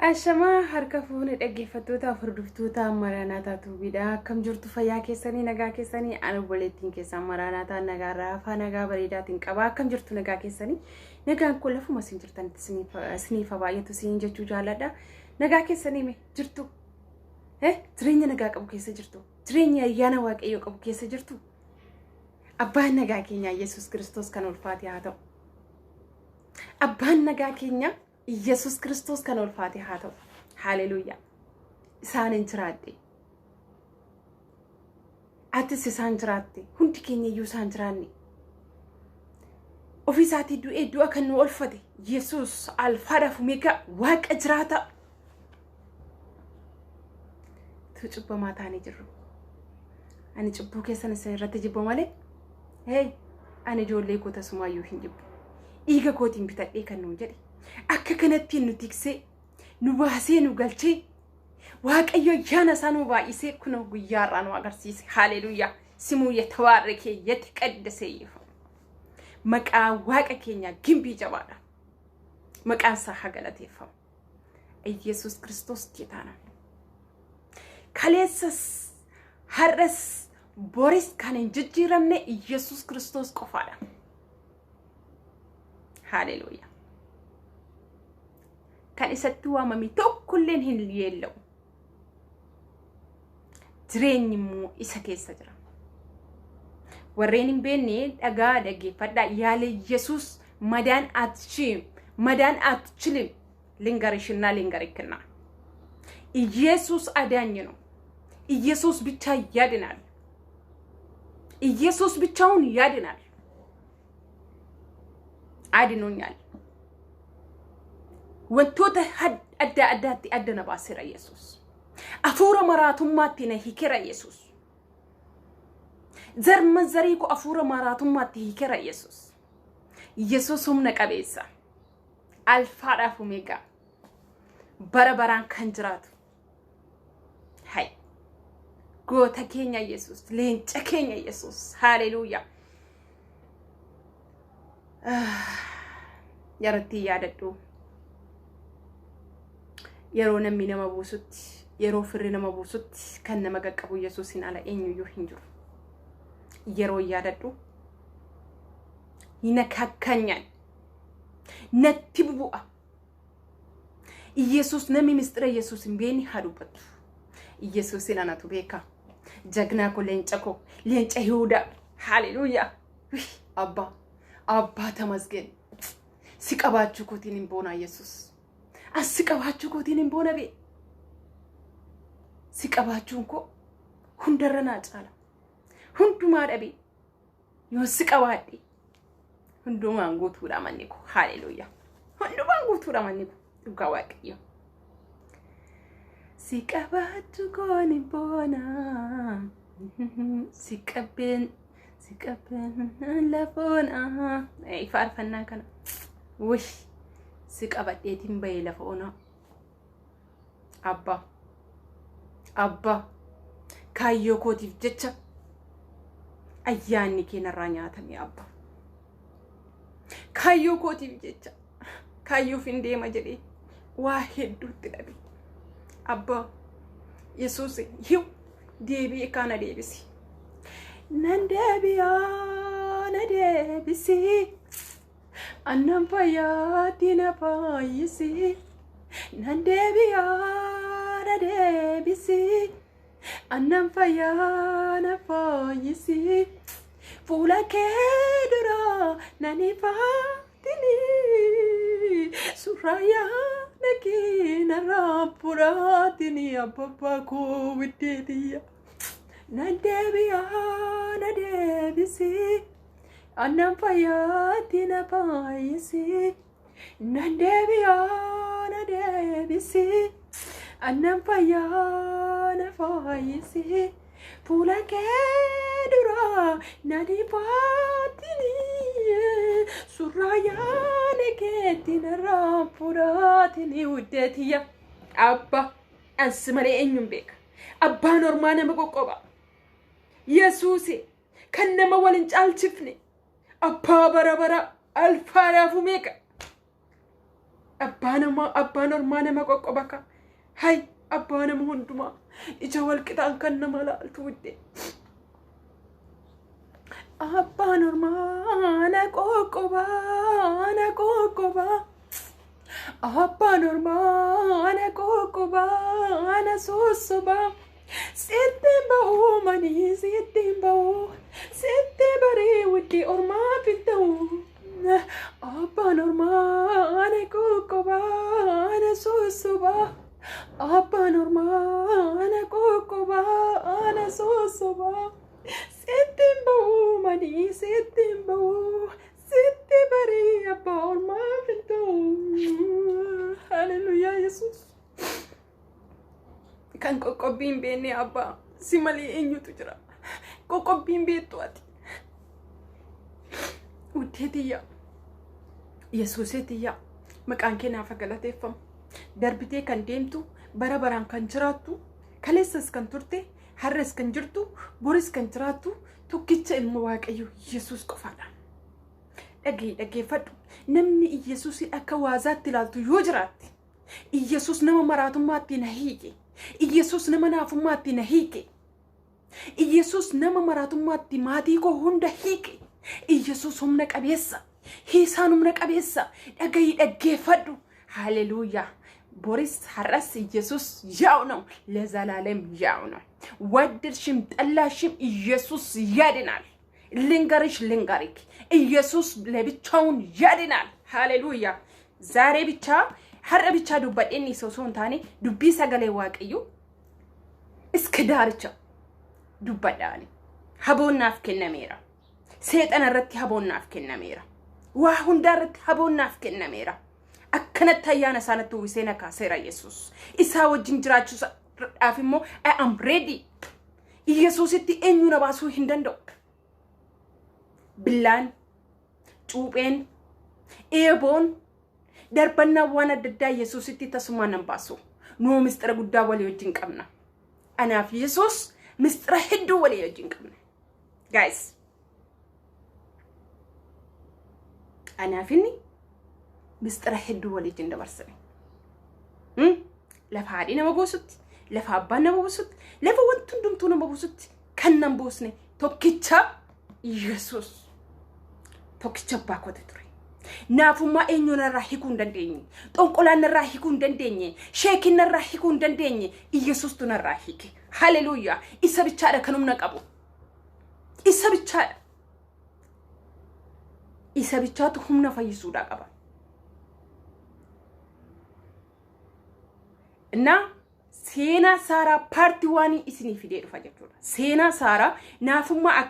Ashamaa harka fuune dhaggeeffattoota hordoftoota Maraanaataa Tuubiidha. Akkam jirtu fayyaa keessanii nagaa keessanii ani obboleettiin keessan Maraanaataa nagaarraa afaa nagaa bareedaatiin qaba. Akkam jirtu nagaa keessanii nagaan kun lafuma isin jirtanitti isiniif baay'atu isiniin jechuu jaalladha. Nagaa keessanii mee jirtu? Jireenya nagaa qabu keessa jirtu? Jireenya ayyaana waaqayyoo qabu keessa jirtu? Abbaan nagaa keenyaa Yesuus Kiristoos kan ulfaate haa ta'u. Abbaan nagaa keenya Iyyasuus Kiristoos kan ulfaate haa ta'u. Haaleluuyaa. Isaanin jiraadhe. Atis isaan jiraatte. Hundi keenya iyyuu isaan jiraanne. Ofii isaatii du'ee du'a kan nu olfate Yesuus alfaadhaaf omeegaa waaqa jiraataa. Tu cubbamaa taanee jirru. Ani cubbuu keessan isin irratti jibbu malee. Hey, ani ijoollee koo tasumaayyuu hin jibbu. Dhiiga kootiin bitadhee kan nuun jedhe. Akka kanattiin nu tiksee, nu baasee nu galchee, Waaqayyo ayyaana isaa nu baay'isee kunoo guyyaa har'aa nu agarsiise. Haaleluuyaa. Simuu yetabaarrekee yeteqaddasee yihuun. Maqaa Waaqa keenyaa gimbii jabaadha. Maqaan isaa haa galateeffamu. Iyyasuus Kiristoos ጌታ ነው። Kaleessas har'as boris kan hin jijjiiramne Iyyasuus Kiristoos qofaadha. Haaleluuyaa. Kan isatti waamame tokkolleen hin yeella'u. Jireenyi immoo isa keessa jira. Warreen hin beekne dhagaa dhaggeeffadhaa yaala Yesuus madaan አትችይም መዳን አትችልም ልንገርሽና ልንገርክና ኢየሱስ አዳኝ ነው። ኢየሱስ ብቻ ያድናል። ኢየሱስ ብቻውን ያድናል። አድኖኛል። Wantoota adda addaatti adda na baaseera Yesuus. Afuura maraatummaatti na hiikera Yesuus. Zarma zarii koo afuura maraatummaatti hiikera Yesuus. Yesuus humna qabeessa. Alfaadhaaf omeegaa. Bara baraan kan jiraatu. Hay. Goota keenya Yesuus. Leenca keenya Yesuus. Haaleluuyaa. Yerootti yaadadhu. Yeroo namni nama buusutti, yeroo firri nama buusutti kan nama qaqqabu Yesuusin ala eenyuyyuu hin jiru. Yeroo yaadadhu hin natti bubu'a. Iyesuus namni mistira Yesuus hin beekne haa dubbatu. Iyesuusin anatu beeka. Jagnaa koo leenca koo leenca Yihuudaa. Haaleluuyaa. Abbaa abbaa ተመስገን. Si qabaachuu kootiin hin boona Yesuus. As si qabaachuu kootiin hin boona bee. Si qabaachuun koo hundarra naa caala. Hundumaa dhabee yoo si qabaadhe hundumaan guutuudha manni koo. Haaleluuyaa. Hundumaan guutuudha manni koo. Dhugaa Waaqayyo. Si qabaachuu koon hin boona. Si qabbeen si qabbeen lafoona. Faarfannaa kana. Wuy si qabadheetiin bahee lafa onaa. Abbaa. Abbaa. Kaayyoo kootiif jecha ayyaanni kee narraa nyaatame abbaa. Kaayyoo kootiif jecha kaayyoof hin deema jedhee waa hedduutti dhabe. Abbaa Yesuus hiw deebi'ee kaana deebisi. Nan deebi'aa na deebisi. Annan fayyaatti na fayyisi. Nan deebi'aa na deebisi. Annan fayyaa na fayyisi. Fuula kee dura nan ifaatini. Suuraa yaada kee narraa furaatini abbaa koo widdeetiyya. Nan deebi'aa na deebisi. Annan fayyaatti na fayyisi. Nan deebi'aa na deebisi. Annan fayyaa na fayyisi. Fuula kee dura nan ifaatini. Suuraa yaada keetti narraa furaatini widdeetiyya. Abba ansi malee eenyuun beeka? Abbaan ormaa nama qoqqoba. Yesuusi kan nama wal hin caalchifne. Abbaa bara bara alfaadhaaf omeegaa. Abbaa namaa abbaan ormaa nama qoqqoba ka. Hay abbaa nama hundumaa ija wal qixaan kan nama laaltu wuddee. Abbaan ormaa na qoqqobaa na qoqqobaa. Abbaan ormaa na qoqqobaa na sossobaa. Sittiin ba'uu manii sittiin ba'uu sitti barii wuddee ormaaf hin ta'u. Abbaan ormaa na qoqqobaa na sossobaa. Abbaan ormaa na qoqqobaa na sossobaa. Sittiin ba'uu manii sittiin ba'uu sitti barii abbaa ormaaf hin ta'u. Haleluuyaa Yesuus. Kan qoqqobbii hin beekne abbaa si malee eenyutu jira? Qoqqobbii hin beektu ati. Wuddee tiyya. Yesuusee tiyya. Maqaan kee naaf galateeffamu. Darbitee kan deemtu, bara baraan kan jiraattu, kaleessas kan turte, har'as kan jirtu, boris kan jiraattu tokkicha ilma Waaqayyo Yesuus qofaadha. Dhagahi, dhaggeeffadhu. Namni Iyyasuusin akka waazaatti ilaaltu yoo jiraatte, Iyyasuus nama maraatummaatti na hiike. Iyyasuus nama naafummaatti na hiike. Iyyasuus nama maraatummaatti maatii koo hunda hiike. Iyyasuus humna qabeessa. Hiisaan humna qabeessa. Dhagahi, dhaggeeffadhu. Haleluuyaa. Boris har'as ኢየሱስ ያው ነው፣ ለዘላለም ያው ነው። ወደድሽም ጠላሽም ኢየሱስ ያድናል። ልንገርሽ ልንገርክ፣ ኢየሱስ ለብቻውን ያድናል። ሃሌሉያ። ዛሬ ብቻ har'a ብቻ dubbadheen osoo hin taane dubbii sagalee Waaqayyoo እስከ ዳርቻ dubbadhaani. Haboon naaf kennameera. Seexana irratti haboon naaf kennameera. Waa hundaa irratti haboon naaf kennameera. Akkanatti ayyaana isaanatti uwwisee na kaaseera Yesuus. Isaa wajjin jiraachuudhaaf immoo I am ready. Yesuusitti eenyu na baasuu hin danda'u. Billaan, cuupheen, eeboon, darbannaan waan adda addaa Yesuusitti tasumaan nan baasu. Nuu mistira guddaa walii wajjin qabna. Anaaf Yesuus mistira hedduu walii wajjin qabna. Guys, anaaf inni mistira hedduu walii wajjin dabarsine. Lafa haadhi nama buusutti, lafa abbaan nama buusutti, lafa wanti hundumtuu nama buusutti kan nan buusne tokkicha Yesuus. Tokkicha abbaa kooti ture. Naafummaa eenyuun irraa hiikuu hin dandeenye. Xonqolaan irraa hiikuu hin dandeenye. Sheekiin irraa hiikuu hin dandeenye. Yesuustu narraa hiike. Haleluuyaa. Isa bichaadha kan humna qabu. Isa bichaadha. Isa bichaatu humna fayyisuudhaa qaba. እና seenaa Saaraa part one isinii fidee dhufa jechuudha. Seenaa Saaraa naafummaa akka